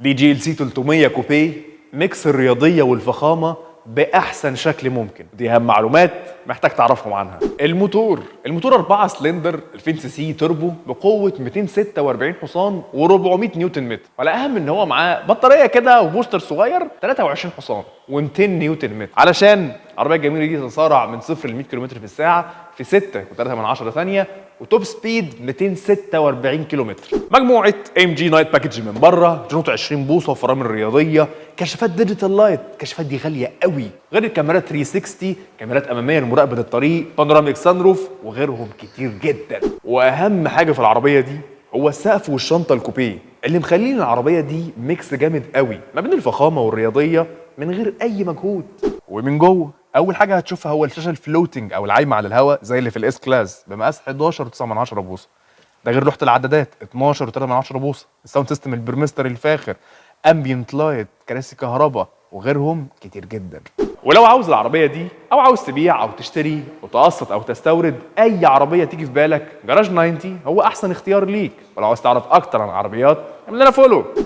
دي GLC 300 coupe، mix الرياضية والفخامه باحسن شكل ممكن. دي اهم معلومات محتاج تعرفهم عنها. الموتور 4 سلندر 2000 cc turbo بقوة 246 حصان و400 نيوتن متر. والاهم ان هو معاه بطارية كده و booster صغير 23 حصان و200 نيوتن متر، علشان العربية الجميلة دي تتسارع من 0 ل 100 كيلومتر في الساعة في 6.3 ثانيه، و top speed 246 كيلومتر. مجموعة AMG Night Package من بره، جنوط 20 بوصه وفرامل رياضيه، كشافات digital light، الكشافات دي غالية قوي، غير الكاميرات 360، كاميرات امامية لمراقبه الطريق، panoramic sunroof وغيرهم كتير جدا. واهم حاجة في العربية دي هو السقف والشنطه ال coupe، اللي مخلين العربية دي mix جامد قوي ما بين الفخامة والرياضيه من غير اي مجهود. ومن جوه اول حاجة هتشوفها هو الشاشة ال floating او العايمه على الهواء زي اللي في ال S-Class بمقاس 11.9 بوصه. ده غير لوحة العدادات 12.3 بوصه، ال sound system ال Burmester الفاخر، ambient light، كراسي كهرباء وغيرهم كتير جدا. ولو عاوز العربية دي او عاوز تبيع او تشتري وتقسط او تستورد اي عربية تيجي في بالك، جراج 90 هو احسن اختيار ليك. ولو عاوز تعرف اكتر عن العربيات اعمل لنا follow.